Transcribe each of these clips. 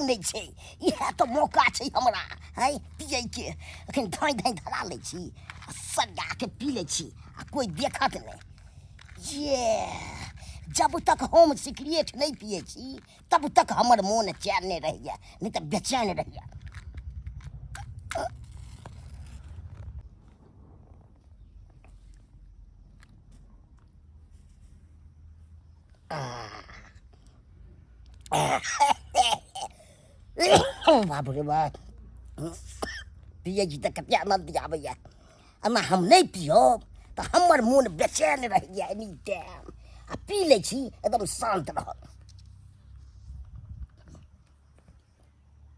नहि छै। इएह तऽ मौका छै हमरा है पियैके। एखन धाँइ धाँइ धरा लै छी आ सरियाके पी लै छी आ कोइ देखत नहि। ये जब तक हम सिगरेट नहि पियै छी तब तक हमर मोन चैन नहि रहैए, नहि तऽ बेचैन रहैए। बाप रे बाप, पियै छी तऽ कते आनन्द आबैए। एना हम नहि पियब तऽ हमर मोन बेचैन रहैए एनी टाइम, आ पी लै छी एकदम शान्त रहल।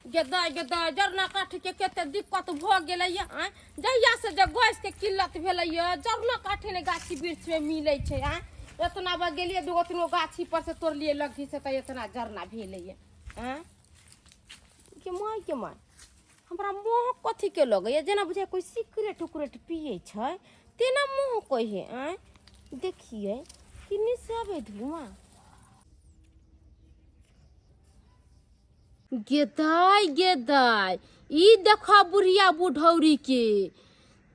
गेदा गेदा, जरना काठी के कते दिक्कत भऽ गेलैया। आँय, जहिया से जे गैस के किल्लत भेलैया, जरना काठी ने गाछी वृक्ष में मिलै छै। आँय, एतना बार गेलियै, दूगो तीन गो गाछी पर से तोड़लियै लग्गी से, तऽ एतना जरना भेलैया। आँय के माय के माय, हमरा मुँह कथी के लगैया, जेना बुझाइ कोइ सिगरेट उगरेट पियै छै तेना मुँह कहै। आँय, देखियै किन्नी से अबै धुआँ। गेदाय गेदाय, ई देखो बुढ़िया बुढ़ौरी के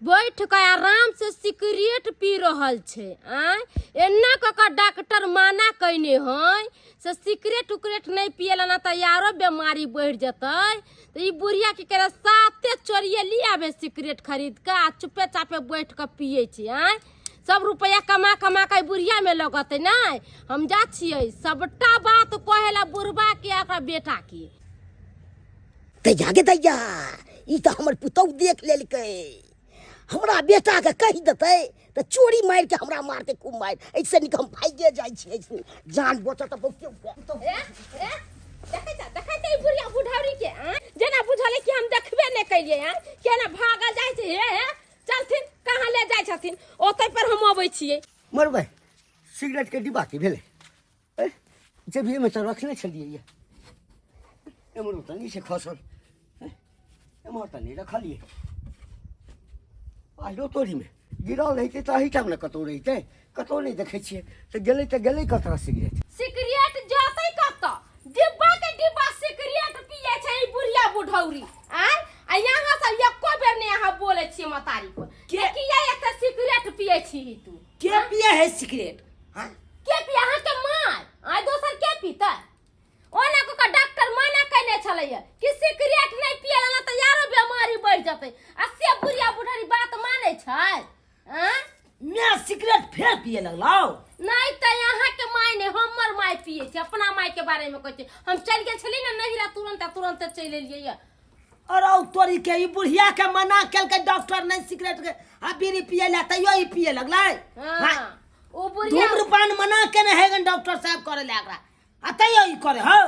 बैठ के आराम से सिगरेट पी रहल छै। आँय, एना कऽ कऽ डॉक्टर माना कयने है से सिगरेट उगरेट नहि पियला ना तऽ आरो बेमारी बढ़ि जेतै। तऽ ई बुढ़िया की करे, साते चोरिये ली आबे सिगरेट खरीद कऽ आ चुपे चापे बैठ कऽ पियै छै। आँय, सब रुपैआ कमा कमा के बुढ़िया में लगतै। नहि, हम जा छियै सबटा बात कहे ला बुढ़बा के आ ओकरा बेटा के। दैया गे दैया, ई तऽ हमर पुतहु देख लेलकै। हमरा बेटाके कहि देतै तऽ चोरी मारि के हमरा मारतै खूब मारि। एहिसँ नीक हम भागिए जाइ छी, एहिसँ जान बचत तऽ बहुते उपाय। रे रे, देखै छ, देखै छ ई बुढ़िया बुढ़ौरी के? आँय, जेना बुझल कि हम देखबे नहि केलियै। आँय, केना भागल जाइ छै। हे हे, चलथिन, कहाँ ले जाइ छथिन, ओतै पर हम अबै छियै। मरबै, सिगरेट के डिब्बा की भेलै? ए, जेबीमे तऽ रखने छलियै ये। एम्हरो तऽ नहि छै खसल, ए, एम्हर तऽ नहि रखलियै। आइयो तोरीमे गिरल रहितै तऽ एहिठाम ने कतहु रहितै, कतहु नहि देखै छियै। तऽ गेलै तऽ गेलै कतऽ सिगरेट? सिगरेट जतै कतऽ? डिब्बा के डिब्बा सिगरेट पिए छै ई बुढ़िया बुढ़ौरी। आय, आ यहाँ से एको बेर नहि अहाँ बोलै छियै मतारी पर के किया एते सिगरेट पिए छी तू? के पिए है सिगरेट? हाँ, के पिए? अहाँ के माय आय, दोसर के पीतै? ओना को के डॉक्टर मना कयने छलैया कि सिगरेट नहि पियला ना तऽ यारो बेमारी बढ़ि जेतै, आ से बुढ़िया बुढ़री बात मानै छै? आँय? मैं सिगरेट फेर पिए लगलौ? नहीं तऽ यहाँ के माय नहीं, हमर माय पिए छै। अपना माय के बारे में कहै छै। हम चलि गेल छली ने नहिरा, तुरंत तुरंत चलि एलियै यऽ। अरे ओ तोरी के, ई बुढ़िया के मना केलकै डॉक्टर नहीं सिगरेट के आ बीड़ी पिए ला, तैयो ई पिए लगलै। हाँ, ओ बुढ़िया धूम्रपान मना केने है डॉक्टर साहब करे ला एकरा, आ तैयो ई करे हो।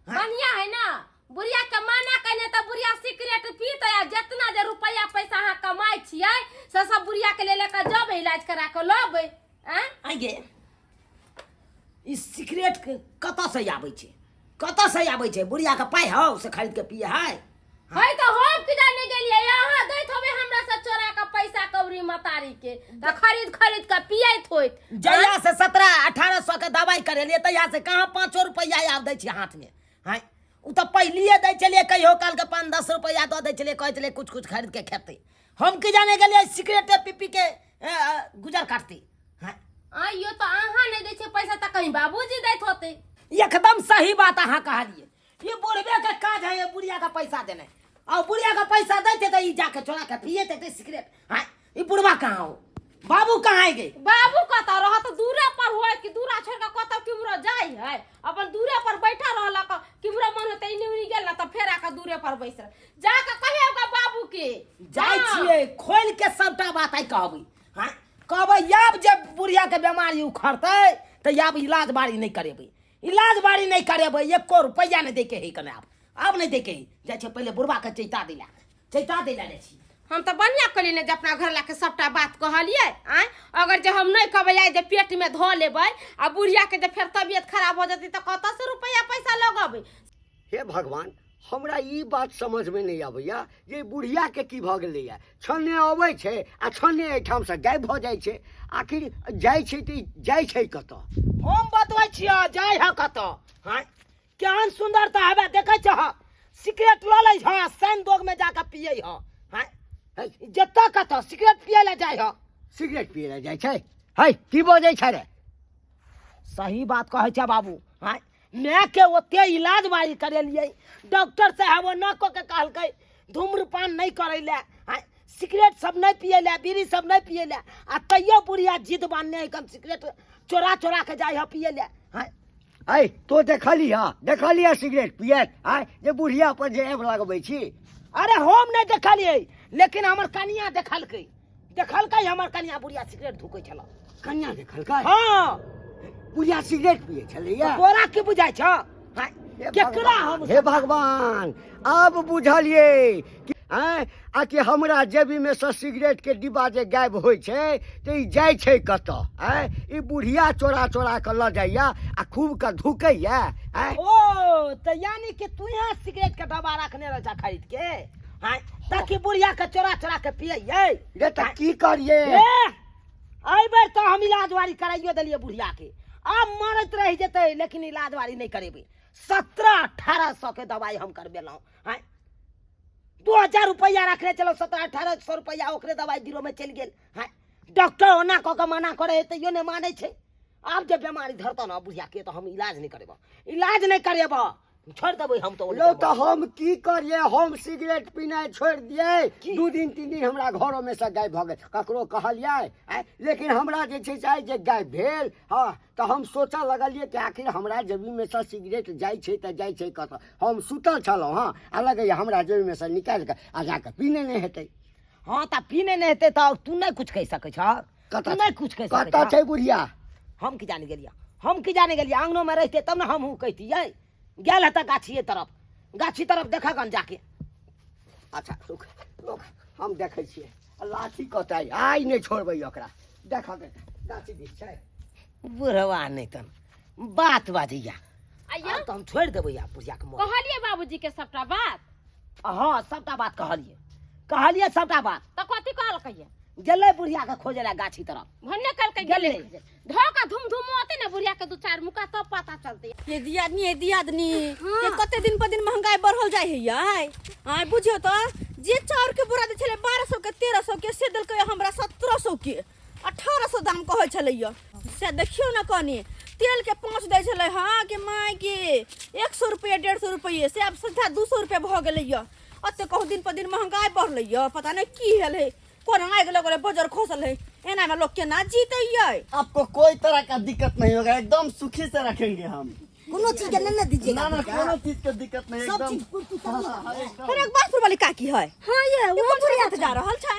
बढ़िया है ना, बुढ़िया के मना कने तऽ बुढ़िया सिगरेट पीतै, आ जितना जे रुपया पैसा अहाँ कमाइ छियै से सब बुढ़िया के ले ले कऽ जबै, इलाज करा कऽ लबै। आँय? आगे ई सिगरेट के कतऽ से आबै छै, कतऽ से आबै छै? बुढ़िया के पाइ हौ से खरीद के पिए है? है तऽ हम कि जाने गेलियै, अहाँ दैत होबै हमरा से चोरा कऽ पैसा कौड़ी मतारी के, तऽ खरीद खरीद कऽ पियैत होइत। जहिया से 1700-1800 के दवाई करेलियै तहिया से कहाँ 5 रुपैआ आब दै छै हाथ में। हाँ, ओ तऽ पहिलिए दै छलियै, कहियो काल के 5-10 रुपैआ दऽ दै छलियै, कहै छलियै कुछ कुछ खरीद के खेतै। हम की जाने गेलियै सिगरेटे पी पी के गुजर काटतै। हाँ, आइयो तऽ अहाँ नहि दै छियै पैसा तऽ कहीं बाबूजी दैत होतै। एकदम सही बात अहाँ कहलियै। ये बुढ़बे के काज है ये बुढ़िया का पैसा देने, और बुढ़िया का पैसा देते तो ई जाके चोरा के पिए ते सिगरेट। हाँ, ई बुढ़वा कहाँ हो, बाबू कहाँ है गए? बाबू कतऽ रहत, दूरे पर होय कि दूरा छोड़ के कतऽ केम्हरो जाइ है, अपन दूरे पर बैठा रहलक। केम्हरो मन होतै इन्नी उन्नी गेल ना तऽ फेर आके दूरे पर बैस रह। जाके कहियो ओकरा बाबू के। जाइ छियै खोल के सबटा बात आइ कहबै। हाँ, कहबै आब जे बुढ़िया के बीमारी उखड़तै तऽ आब इलाज बारी नहि करेबै, इलाज बारी नहि करेबै, एको रुपैआ नहि दैके है कने। आब आब नहि दैके है। जाइ छियै पहिले बुढ़बा के चैता दै लए, चैता दै लए जाइ छी। हम तऽ बढ़िआँ कहलियै ने जे अपना घर लए के सबटा बात कहलियै। आँय, अगर जे हम नहि कहबै आइ जे पेटमे धऽ लेबै आ बुढ़ियाके जे फेर तबियत खराब भऽ जेतै तऽ कतऽसँ रुपैआ पैसा लगबै? हे भगवान, हमरा ई बात समझमे नहि अबैया जे बुढ़ियाके की भऽ गेलैया। छने अबै छै आ छने एहिठामसँ गायब भऽ जाइ छै। आखिर जाइ छै तऽ जाइ छै कतऽ? हम बतबै छियह जाइ है कतऽ। हाँ, केहन सुन्दर तऽ हवे देखै छह। सिगरेट लऽ लै हँ, सैन दोग में जाके पियै हँ। हैं, जतऽ कतऽ सिगरेट पियै लए जाइ हँ। सिगरेट पियै लए जाइ छै? है, की बजै छै रे? सही बात कहै छै बाबू। हैं, मायके ओते इलाज बारी करेलियै, डॉक्टर साहब ओना कऽ के कहलकै धूम्रपान नहि करै लए, हैं, सिगरेट सब नहि पियै लए, बीड़ी सब नहि पियै लए, आ तैयो बुढ़िया जिद बान्हने है कम सिगरेट चोरा चोरा के जाइ है पियै लए। हैं, है, तो देखली हँ, देखली हँ सिगरेट पियत? आँय, जे बुढ़िया पर जे ऐब लगबै छी। अरे हम नहि देखलियै, लेकिन हमर कनिया देखलकै, देखलकै हमर कनिया बुढ़िया सिगरेट धुकै छल। कनिया देखलकै? हाँ। बुढ़िया सिगरेट पियै छलैया? तोरा की बुझाइ छ? हाँ, हे केकरा भगवान, हम हे भगवान, आब बुझलियै कि आँय, आ कि हमरा जेबीमे सँ सिगरेट के डिब्बा जे गायब होइ छै तऽ ई जाइ छै कतऽ? आँय, ई बुढ़िया चोरा चोरा कऽ लऽ जाइया आ खूब कऽ धुकैया। आँय, ओ तऽ यानी कि तू यहाँ सिगरेट के डब्बा रखने रह जा खरीद के, हाँ, ताकि बुढ़िया के चोरा चोरा के पियैयै। रे तऽ की करियै? ए, एहि बेर तऽ हम इलाज वारी कराइयो देलियै बुढ़िया के, आब मरैत रहि जेतै लेकिन इलाज वारी नहि करेबै। 1700-1800 के दवाई हम करबेलहुँ। हाँ, 2000 रुपैआ रखने चलो, 1700-1800 रुपैआ ओकरे दवाई बीरो में चलि गेल। हाँ, डॉक्टर ओना कऽ के मना करे है तैयो नहि मानै छै। आब जे बीमारी धरतौ ने बुढ़िया के तऽ हम इलाज नहि करेबो, इलाज नहि करेबो, छोड़ि देबै हम तऽ। यौ तऽ हम की करियै? हम सिगरेट पीनाइ छोड़ि दियै? 2 दिन 3 दिन हमरा घरोमे सँ गायब भऽ गेल, ककरो कहलियै आँय, लेकिन हमरा जे छै से आइ जे गायब भेल, हँ, तऽ हम सोचऽ लगलियै कि आखिर हमरा जेबीमे सँ सिगरेट जाइ छै तऽ जाइ छै कतऽ? हम सुतल छलहुँ हँ, आ लगैए हमरा जेबीमे सँ निकालि कऽ आ जाकऽ पीने नहि हेतै। हँ, तऽ पीने नहि हेतै तऽ तू नहि कुछ कहि सकै छह? कतऽ तू नहि कुछ कहि सकै कतऽ छह? छै बुढ़िया? हम की जाने गेलियै, हम की जाने गेलियै? आंगनोमे रहितै तब ने हमहूँ कहितियै। गेल हेतै गाछिए तरफ, गाछी तरफ देखऽ गन जाके। अच्छा रुक रुक, हम देखै छियै। आ लाठी कतऽ अइ? आइ नहि छोड़बै ओकरा। देखऽ दे, गाछी दिस छै। बुढ़वा नहि तन बात बाजैया। आइया। आब तऽ हम छोड़ि देबै आब बुढ़िया के मोन। कहलियै बाबूजी के सबटा बात? हँ, सबटा बात कहलियै, कहलियै सबटा बात। तऽ कथी कहलकै? गेलै बुढ़िया के खोजै लए गाछी तरफ। भन्ने कहलकै? गेलै। गेलै धोका धूम धूम होते ने बुढ़िया के दू चार मुका तब पता चलते। ये दियादनी, ये दियादनी, ये कते दिन पर दिन महंगाई बढ़ल जाइ है यार। आय बुझियो तो जे चाउर के बोरा दै छलै 1200 के 1300 के, से देलकै हमरा 1700 के, 1800 दाम कहै छलैया। से देखियौ ने कनी तेल के 5 दै छलै, हाँ के माय के 100 रुपया 150 रुपये, से आब सीधा 200 रुपया भऽ गेलैया। एते कहूँ दिन पर दिन महंगाई बढ़लैया, पता नहि की भेल है, कोना आगि लगल है, बजर खसल है, एना में लोग केना जीतै यै? आपको कोई तरह का दिक्कत नहीं होगा, एकदम सुखी से रखेंगे हम। कोनो चीज के नहीं ना दीजिएगा ना ना, बुढ़िया। कोनो चीज के दिक्कत नहीं, सब एकदम चीज पूर्ति कर हाँ, हाँ, एकदम। फिर एक बात वाली काकी है। हाँ ये ई वो कोन छोरा साथे जा रहल छै?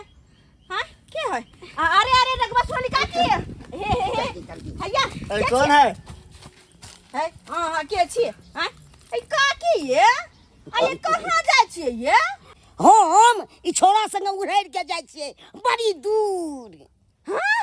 हाँ के है? अरे अरे रघुबा वाली काकी, हे हे हे हैया। अरे कौन है? है, हाँ हाँ, के छी? हाँ ए काकी, ये आ ये कहाँ जाइ छियै ये? हम ई छोरा संगे उड़ैर के जाइ छियै बड़ी दूर। हाँ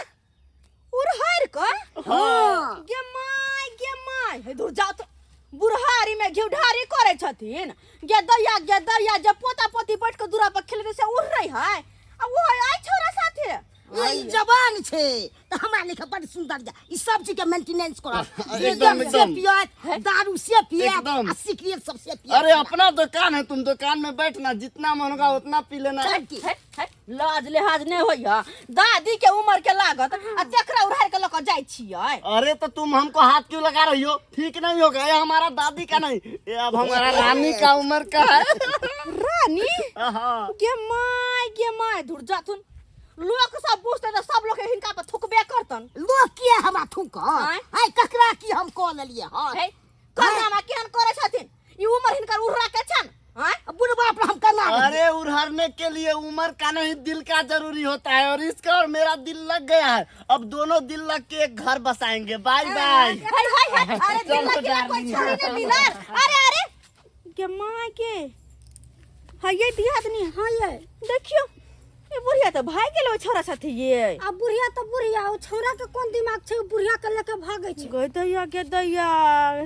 उड़हर क? हाँ। गे my, गे my, हे दूर जाओ तो बुढ़ारी में घिउढारी करै छथिन। गे दैया, गे दैया, जे पोता पोती बैठ के दूरा पर खेलते से उड़ रही है, आ वो आई छोरा साथे। ई जवान छै तऽ हमरा लेखा बड़ सुंदर जा, ई सब चीज के मेंटेनेंस करत। एकदम, से एकदम। पियत दारू, से पियत एकदम। आ सिगरेट सब से पियत। अरे अपना दुकान है, तुम दुकान में बैठना, जितना मन होगा उतना पी लेना। चल की। हे, हे, लाज लिहाज नहि होइया, दादी के उम्र के लागत आ तेकरा उड़ारि के लऽ कऽ जाइ छियै। अरे तो तुम हमको हाथ क्यों लगा रही हो? ठीक नहीं होगा, ये हमारा दादी का नहीं, ये अब हमारा रानी का उम्र का है। रानी? हाँ। गे my, गे my, धुर जाथुन, लोक सब बुझतै तऽ सब लोक हिनका पर थुकबे करतन। लोक किया हमरा थूकत? आँय? आइ ककरा की हम कऽ लेलियै हन? हे, करना केहन करै छथिन, ई उम्र हिनकर उर्रा के छन? आँय? बुढ़बा पर हम केना रहियै? अरे उड़हरने के लिए उम्र का नहीं दिल का जरूरी होता है, और इसका और मेरा दिल लग गया है, अब दोनों दिल लग के एक घर बसाएंगे। Bye bye. हाय हाय हाय, अरे दिल चलो लग गेलै, कोई डार्लिंग। छोड़ी नहि मिलल। अरे अरे गे माय के, हाँ ये दियादनी, हाँ ये देखियो ये बुढ़िया तऽ भागि गेलै ओहि छोरा साथे ये। आ बुढ़िया तऽ बुढ़िया, ओ छौड़ा के कोन दिमाग छै, ओ बुढ़िया के लऽ के भागै छै। गे दैया, गे दैया,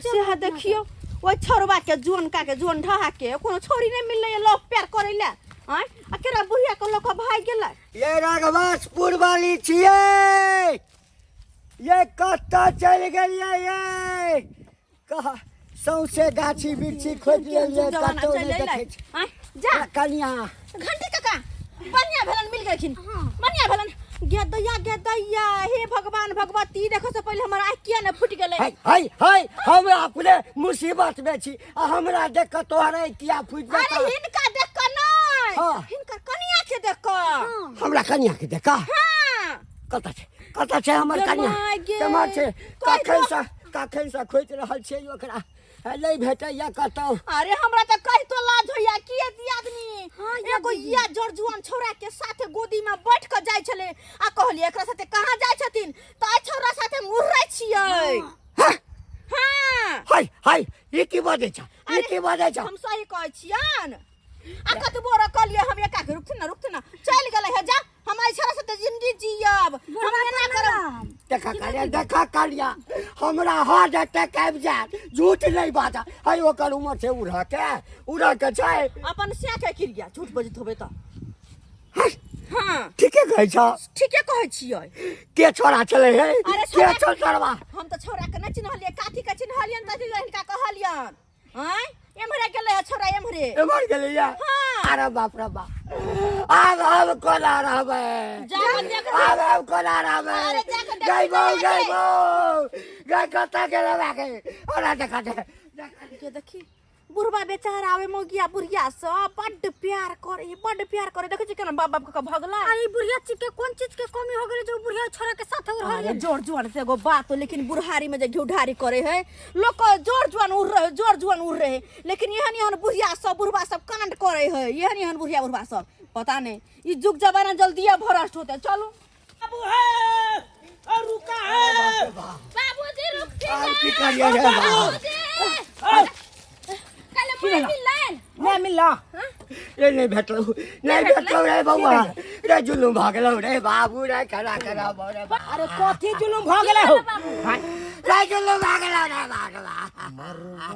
सेहा देखियो ओहि छोड़बा के जोन का के जोन ढहा के कोनो छोरी नहि मिललै लव प्यार करै लए, आँय, आ केना बुढ़िया के लऽ कऽ भागि गेलै। ये राघवासपुर वाली छियै, ये कतऽ चलि गेलियै ये? कहा सौंसे गाछी बिरछी खोजि लेलियै, जमाना कतौ चलि नहि अयलै। देखै छी। आँय, जा। कनिया। घंटी काका बढ़िया भेलन, मिल गेलखिन, बढ़िया भेलन। गे दैया, गे दैया, हे भगवान भगवती, देखो से पहिले हमर आँखि किया ने फूटि गेलै? हाय हाय हाय, हम अपने मुसीबत में छी आ हमरा देख कऽ तोहर आँखि किया फूटि अरे जेतौ? हिनका देख कऽ नहि, हाँ। हिनकर कनिया के देख कऽ। हमरा कनिया के देख कऽ? हाँ। कतऽ छै, कतऽ छै हमर गे कनिया? माय गे। केम्हर छै? कोइ कखन सँ, कखन सँ खोजि रहल छियै ओकरा, नहि भेटैया कतौ। अरे हमरा तऽ कहितो लाज होइया, किए दियादनी एगो या जर जुआन छौड़ा के साथे गोदी में बैठ के जाइ छलै आ कहलियै एकरा साथे कहाँ जाइ छथिन, तऽ एहि छौड़ा साथे हम उड़ै छियै। हाँ? हाँ। हाय हाय, ई की बजै छ, ई की बजै छ? हम सही कहै छियन। आ कतबो रखलियै हम एका के, रुकथिन ना, रुकथिन ना, चलि गेलै हे। जा, हम एहि छौड़ा साथे जिंदगी जियब, हम एना करब। देखा कालिया, देखा कालिया, हमरा हार्ट अटैक आबि जायत, झूठ नहि बाजा। है ओकर उमर छै उड़ऽ के, उड़ऽ के छै। अपन सिया के क्रिया झूठ बजैत होबै तऽ। हाँ। ठीके कहै छ? ठीके कहै छियै। के छोड़ा छलै हे? अरे के छोड़ा- छल छोड़वा? हम तऽ छौड़ा के नहि चिन्हलियै, काथी के चिन्हलियन तऽ हिनका कहलियन। आँय, एम्हरे गेलै हे छौड़ा, एम्हरे। एम्हर गेलैया? हाँ। अरे बाप रे बाप, आब हम कोना रहबै? जा कऽ देख। आब हम कोना रहबै? अरे जा कऽ देख। गै बौ, गै बौ, गै, कतऽ गेलै बाके? ओना देखा दे। के देखी, बुढ़बा बेचारा आवे मौगिया बुढ़िया से बड्ड प्यार करे, बड्ड प्यार करे। देखै छी केना बाप बाप कऽ भगला। आ ई बुढ़िया चीज के कोन चीज के कमी हो गेलै जो बुढ़िया छोरा के साथ उड़ अरे जोर जुआन से एगो बात हो, लेकिन बुढ़ारी में जे घिउढारी करे है लोग के, जोर जुआन उड़ रहे, जोर जुआन उड़ रहे, लेकिन एहन एहन बुढ़िया सब बुढ़बा सब कांड करे है। एहन एहन बुढ़िया बुढ़बा सब, पता नहीं ई जुग जमाना जल्दिए भ्रष्ट होते। चलू। बाबू है और रुका है। बाबूजी रुकथिन। आब की करियै रे बाबू? कल माय मिललनि? नहीं मिलला। रे नहीं भेटलौ, नहीं भेटलौ रे बौआ रे, जुलुम भऽ गेलौ रे बाबू रे, केना केना भऽ रे बाबू। अरे कथी जुलुम भऽ गेलै हो? रे जुलुम भऽ गेलौ रे बाबू।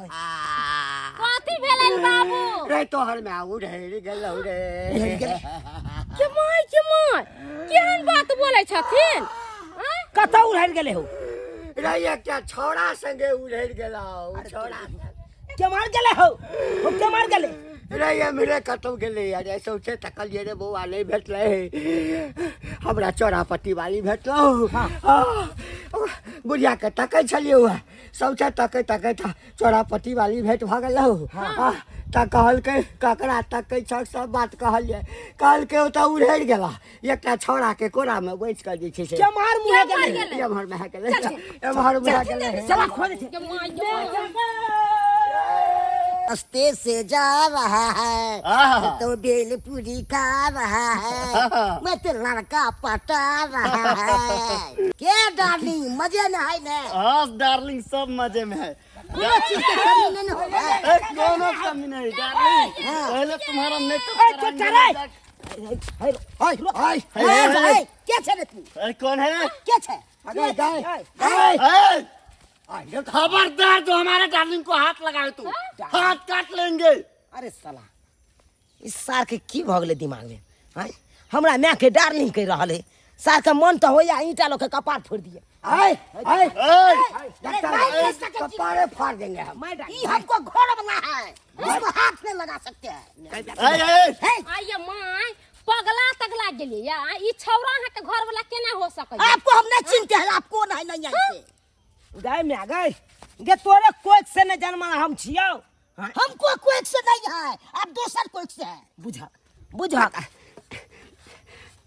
कथी भेलनि बाबू? रे तोहर माय उड़ैर गेलौ रे। के माय, के माय, केहन बात बोलै छथिन? आँय? कतऽ उड़ैर गेलै हो? रे एकटा छौड़ा संगे उड़ैर गेलौ, छौड़ा संगे। के मार गेलै हो? हो के मार गेलै? रे एम्हरे कतौ गेलै रे, सौंसे तकलियै रे बौआ, नहि भेटलै हमरा। चौरापट्टी वाली भेटलौ। बुढ़ियाके तकै छलियै, उएह सौंसे तकै तकैत चौरापट्टी वाली भेट भऽ गेलौ। तऽ कहलकै ककरा तकै छह, सब बात कहलियै। कहलकै ओतऽ उड़ैर गेला एकटा छौड़ाके कोरामे बैस कऽ जे छै से। केम्हर मुँहे गेलै? एम्हर मुँहे गेलै, एम्हर मुँहे गेलै। चला खोज छै। के माय, के माय। रास्ते से जा रहा है आहा। तो बेलपूरी खा रहा है, मैं तो लड़का पटा रहा है। के डार्लिंग, मजे में है ना? हाँ डार्लिंग, सब मजे में है। कोनो चीज के कमी नहीं हो है। ए, कोनो कमी नहीं डार्लिंग, पहले तुम्हारा मेकअप ए, चुप कराएंगे। रे। हाय हाय हाय हाय हाय, के छे रे तू? ए, कौन है? के छे? अरे गाय गाय। ए, खबरदार जो हमारे डार्लिंग को हाथ लगाए तू, हाथ काट लेंगे। अरे साला, इस सार के की भऽ गेलै दिमाग में? आँय, हमरा माय के डार्लिंग कहि रहल है। सार के मन तऽ होइया ईंटा लऽ के कपार फोड़ि दिए। हाय हाय ए, डॉक्टर, कपारे फाड़ देंगे हम। ई हमको घर वाला है, इसको हाथ नहीं लगा सकते हैं। ए, ए, हे, आइये माय, पगला तगला गेलियै या ई छौड़ा अहाँके घर वाला केना हो सकैया? आपको हम नहीं चिनते हैं, आप कौन है? नहीं आए गाय में गए गे, तोरे कोख से नहीं जन्मल हम छियौ। हमको कोख से नहीं है, आप दोसर कोख से है। बुझक बुझक।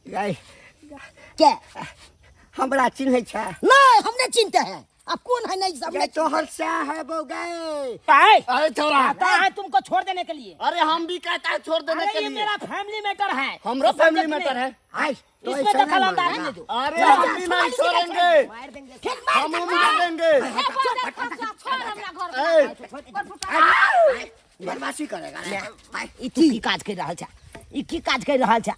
गाय। क्या? हमरा चिन्है छै? नहीं, हम नहीं चिनते हैं, आप कौन है? नहीं सब गाय तोहर सैह है बौ गाय। आए। अरे छोरा। आता है तुमको छोड़ देने के लिए। अरे हम भी कहता है छोड़ देने अरे के ये लिए। मेरा फैमिली मैटर है। हमरो फैमिली मैटर है। आय तो इसमें ऐसा दखल नहीं अंदाजी मानना। नहीं दो। अरे हम भी नहीं छोड़ेंगे, हम मार देंगे। छोड़ हमरा घर। ए, बदमाशी करेगा रे। आय। ई तू की काज कर रहल छ? ई की काज कर रहल छ?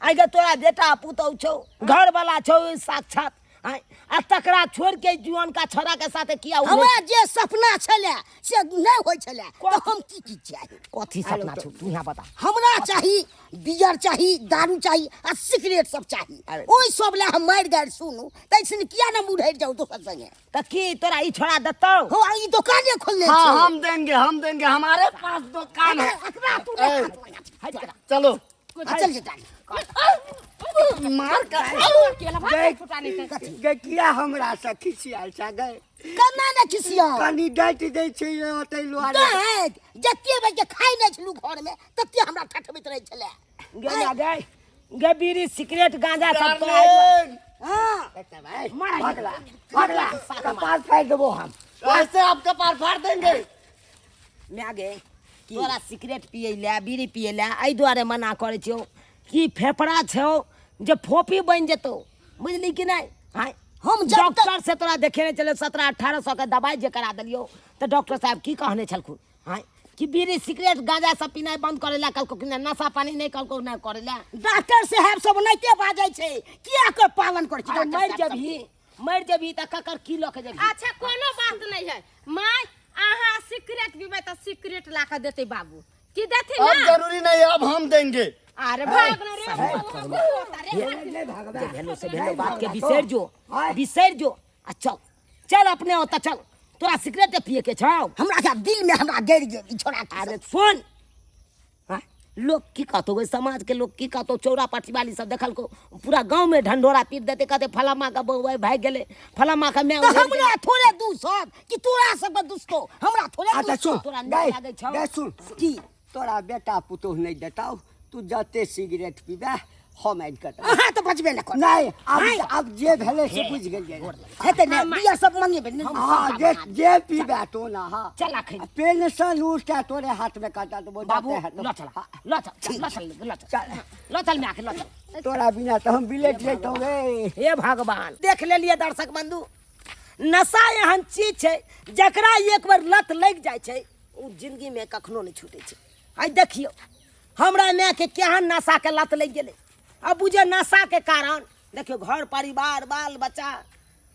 आइ गे तोरा बेटा पुतहु छौ, घर वाला छौ साक्षात। आँय आ तकरा छोड़ि के जुआन का छोरा के साथे किया उड़ै? हमरा जे सपना छलै से नहि होइ छलै तऽ हम की की चाही? कथी सपना छौ तू यहाँ बता। हमरा चाही बियर चाही, दारू चाही आ सिगरेट सब चाही। ओहि सब लए हम मारि गारि सुनू तैसन किया ने मुढ़ैर जाउ दोसर संगे। तऽ की तोरा ई छोड़ा देतौ? हो, ई दुकाने खोलने हाँ छै। हम देंगे, हम देंगे, हमारे पास दुकान है। एकरा तू ए, हट जा। चलो। आ, चल जेता। मार कर गे किया हमरा से खिसियाल छै गे? केना ने खिसिया? कनी डाँटि दै छै ओतै दुआरे। डाँटि जते बेर के खाइ नहि छलहुँ घरमे तते हमरा ठठबैत रहै छलै। गे ना गे, गे बीड़ी सिगरेट गांजा सब तो डार्लिंग, हाँ भगला भगला कपार फाड़ि देबो हम। ऐसे आपका पार फाड़ देंगे। माय गे, तोरा सिगरेट पियै लए बीड़ी पियै लए एहि दुआरे मना करै छियौ कि फेफड़ा छौ जे फोफी बनि जेतौ, बुझली कि नहि? आँय हम जब तक डॉक्टर से तोरा देखेने छलै 1700-1800 के दवाइ जे करा देलियौ तऽ डॉक्टर साहब की कहने छलखुन? आँय कि बीड़ी सिगरेट गांजा सब पिनाइ बंद करै लए कहलकौ कि नहि? नशा पानी नहि कहलकौ नहि करै लए? डॉक्टर साहेब सब ओनाहिते बाजै छै, किया के पालन करै छै? अरे डॉक्टर मरि साहेब सब? जेबही, मरि जेबही तऽ ककर की लऽ के जेबही? अच्छा कोनो बात नहीं है my, अहाँ सिगरेट पीबै तऽ सिगरेट ला कऽ देतै बाबू की देथिन अब ना? जरूरी नहीं है, अब हम देंगे। अरे भाग ना रे, अरे जे भेलो से भेलो, बात के बिसरि जो, बिसरि जो आ चल चल अपने ओतऽ चल। तोरा सिगरेट पिए के छौ? हमरा के दिल में हमरा गड़ि गेल ई छोड़ा के। अरे सुन, हाँ, लोग की कहतो गो, समाज के लोग की कहतो? चौरा पाटी वाली सब देखलको पूरा गांव में ढंढोरा पीट देते, कहते फलामा का बउआ भाग गेलै, फलामा का my तऽ उधर हमरा गेलै। थोड़े दूसत कि तोरा सबके दुसतो, हमरा थोड़े अच्छा दुसतो। सुन, तोरा नीक गै, लागै छौ? गै सुन, की तोरा बेटा पुतोह नहि देतौ, तू जते सिगरेट पीबे हम आनि कऽ देबौ। अहाँ तऽ बचबे नहि करब। नहि, आब आब जे भेलै से बुझि गेलियै। हेतै नहि, बियर सब मंगेबै नहि। हाँ, जे जे पीबे तो ना। हाँ चल अखन पेंशन उठा तोरे हाथ में काटा देबो। बाबू जाते हाथ। ल चल, ल चल, ल चल, ल चल, ल चल my के ल चल। तोरा बिना तऽ हम बिलेट जैतौ रे। हे भगवान, देख लेलियै दर्शक बंधु, नशा एहन चीज छै जकरा एक बेर लत लागि जाइ छै ओ जिंदगी में कखनो नहि छूटै छै। आइ देखियौ हमरा मायके केहन नशाके लत लागि गेलै। अब बुझे नशाके कारण देखियौ घर परिवार बाल बच्चा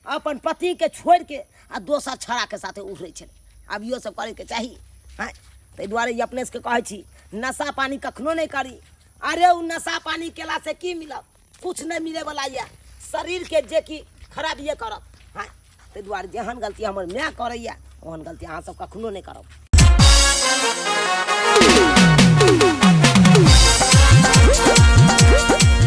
अपन पतिके छोड़िके आ दोसर छड़ाके साथे उठै छलै। आब इहो सब करैके चाही? आँय, ताहि दुआरे ई अपने सबके कहै छी नशा पानी कखनो नहि करी। अरे ओ नशा पानी केलासँ की मिलत? कुछ नहि मिलैवला यऽ, शरीरके जेकि खराबिए करत। आँय, ताहि दुआरे जेहन गलती हमर माय करैए ओहन गलती अहाँ सब कखनो नहि करब।